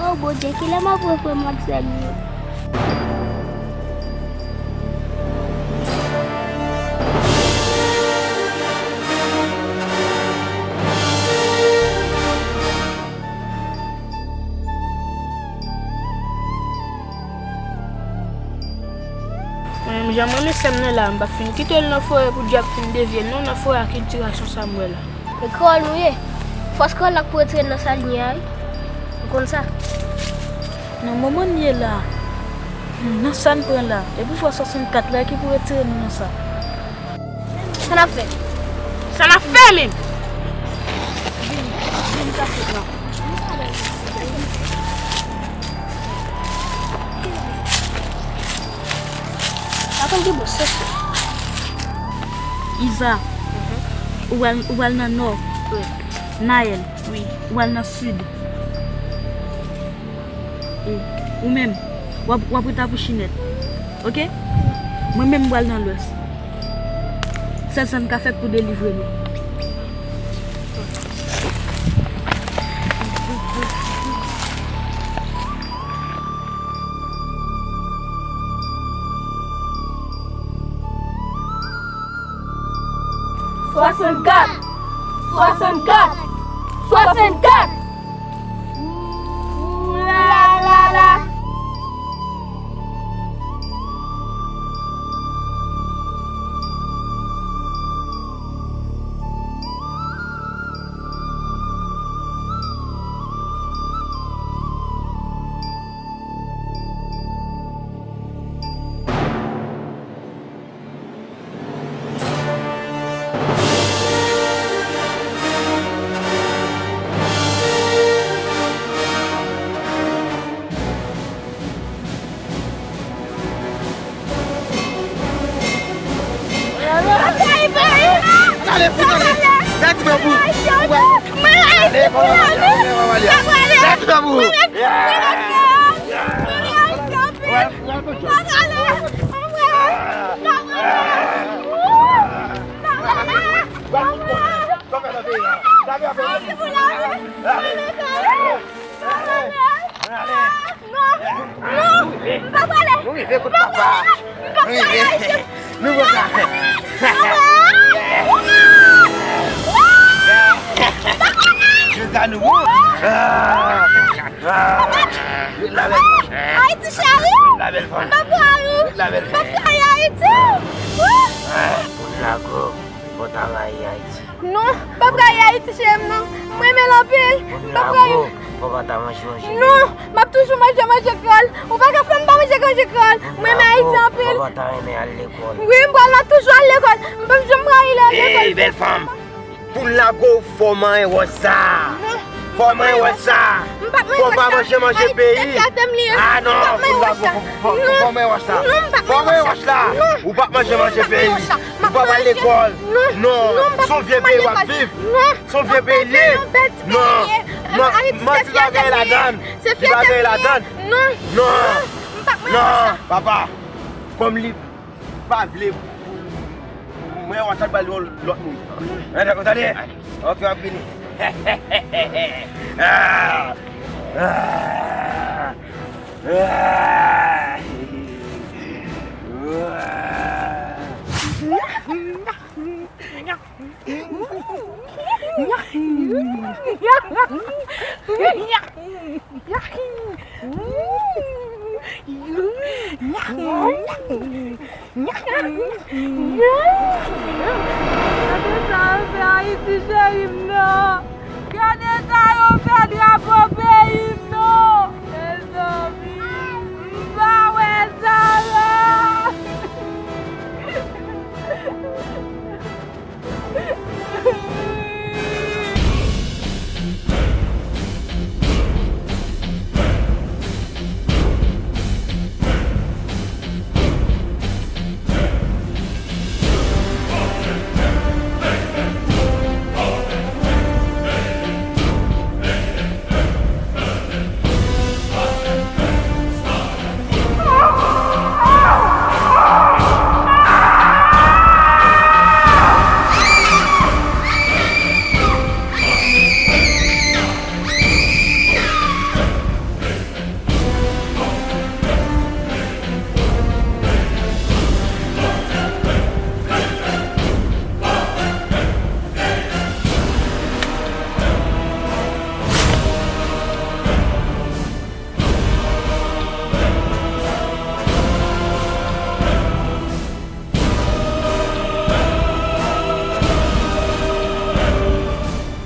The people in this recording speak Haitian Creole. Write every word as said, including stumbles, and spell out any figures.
Oh Bondye, kilè m ap wè frè m ak sè m yo? Mwen menm, jan m renmen sè m nan la, m p ap fin kite l nan forè pou dyab fin devye l non, nan forè a kiltirasyon sa m wè la. E krewòl nou ye. Fòs krewòl la k pou retire n nan sa l ye a wi. Ou konn sa? Nan moman n ye la, nan sa n pran la, e pouvwa swasannkat la ki pou retire nou nan sa. Sa n ap fè? Sa n ap fè menm? Vin, vin pase la. Pa konn ki bò sòs la. Iza, ou al, ou al nan nò. Wi. Naël, wi, ou al nan sid. E ou menm, w ap, w ap ret a Pouchinèt. Oke? Mwen menm, m pral nan lwès. Sèl sa n ka fè pou delivre nou. Swasannkat! Swasannkat! Swasannkat! Ooh la la la! Ale, fout ale. Sa ti bambou. Ale, ale, ale. Sa ti bambou. Non, non, m pa prale. Nou rive kot papa. Nou rive. Nou konsa. Jodi a nou bon. Ah, ah. Ayiti cheri. M pa prale. M pa prale Ayiti. Pou n lago, pou ta rayi Ayiti. Non, m p ap rayi Ayiti cheri m non. M renmen l anpil. M p ap rayi l. Fò pa ta manje manje. Non, m ap toujou manje manje kreyòl. Ou pa ka fè m pa manje manje kreyòl. M renmen Ayiti anpil. Fò pa ta renmen al lekòl. Wi, m pral la toujou al lekòl. M p ap janm rayi lè lekòl. Ey, bèl fanm. Pou n lago, fò manyen wòch sa. Non. Fò manyen wòch sa. M p ap manyen wòch sa. Fò pa manje manje peyi. Ayiti se fyète m li ye. Ah non, pou n lago, fò, fò, fò manyen wòch sa. Non, m p ap manyen wòch sa. Fò manyen wòch la. Non. Ou p ap manje manje peyi. Ou p ap al lekòl. Non. Non, se yon vye peyi w ap viv. Non. Se yon vye peyi li ye. Non. Manti pa gen ladann. Li pa gen ladann. Non. Non. Non. Papa, kòm li pa vle, mwen wòch la pral yon lòt moun. Ou tande? Ok, w ap vini. Ah. Ah. Ah. Gade sa yo fè Ayiti cheri m nan.